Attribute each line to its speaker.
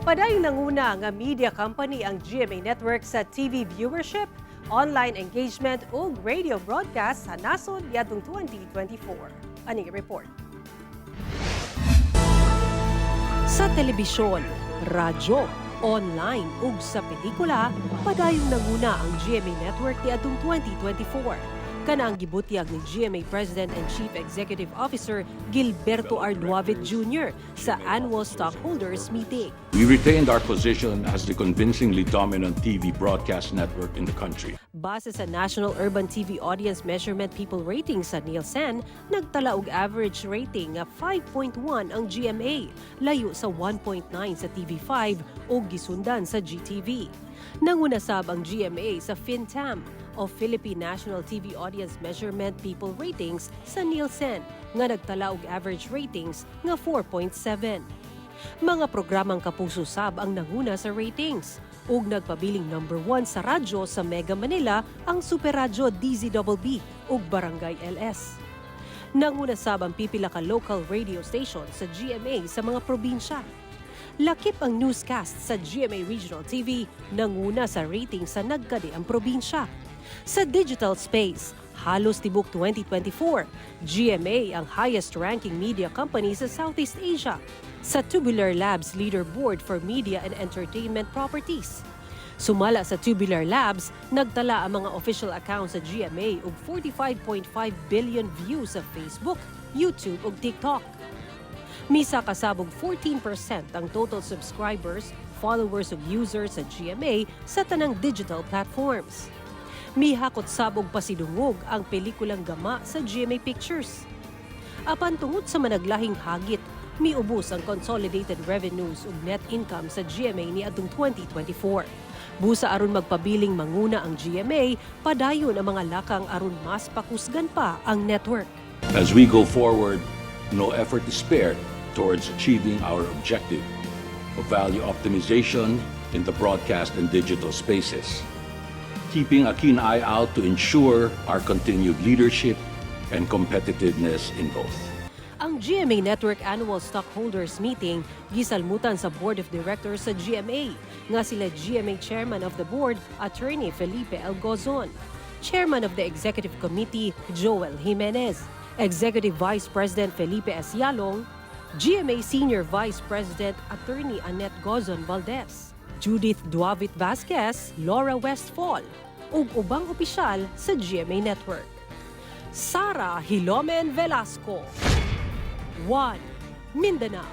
Speaker 1: Padayong nanguna nga media company ang GMA Network sa TV viewership, online engagement ug radio broadcast sa nasod niadtong 2024. Aning report. Sa telebisyon, radyo, online ug sa pelikula, padayong nanguna ang GMA Network niadtong 2024. Kana ang gibutyag ni GMA President and Chief Executive Officer Gilberto R. Duavit Jr. sa annual stockholders meeting.
Speaker 2: We retained our position as the convincingly dominant TV broadcast network in the country.
Speaker 1: Base sa National Urban TV Audience Measurement People Rating sa Nielsen, nagtala og average rating nga 5.1 ang GMA, layo sa 1.9 sa TV5 ug gisundan sa GTV. Nanguna sab ang GMA sa FINTAM o Philippine National TV Audience Measurement People Ratings sa Nielsen nga nagtala og average ratings nga 4.7. Mga programang Kapuso sab ang nanguna sa ratings ug nagpabiling number 1 sa radyo sa Mega Manila ang Super Radyo DZBB ug Barangay LS. Nanguna sab ang pipila ka local radio station sa GMA sa mga probinsya. Lakip ang newscast sa GMA Regional TV, nanguna sa rating sa nagkadiang probinsya. Sa digital space, halos tibok 2024, GMA ang highest ranking media company sa Southeast Asia sa Tubular Labs Leaderboard for Media and Entertainment Properties. Sumala sa Tubular Labs, nagtala ang mga official accounts sa GMA og 45.5 billion views sa Facebook, YouTube ug TikTok. Misa kasabog 14% ang total subscribers, followers ug users sa GMA sa tanang digital platforms. Mihakot sab og pasidungog ang pelikulang Gama sa GMA Pictures. Apan tungod sa managlahing hagit, miubos ang consolidated revenues ug net income sa GMA niadtong 2024. Busa aron magpabiling manguna ang GMA, padayon ang mga lakang aron mas pakusgan pa ang network.
Speaker 2: As we go forward, no effort is spared towards achieving our objective of value optimization in the broadcast and digital spaces, keeping a keen eye out to ensure our continued leadership and competitiveness in both.
Speaker 1: Ang GMA Network Annual Stockholders Meeting gisalmutan sa Board of Directors sa GMA nga sila GMA Chairman of the Board Attorney Felipe L. Gozon, Chairman of the Executive Committee Joel Jimenez, Executive Vice President Felipe S. Yalong, GMA Senior Vice President Attorney Annette Gozon Valdez, Judith Duavit Vasquez, Laura Westfall, ug ubang opisyal sa GMA Network. Sara Hilomen Velasco, 1 Mindanao.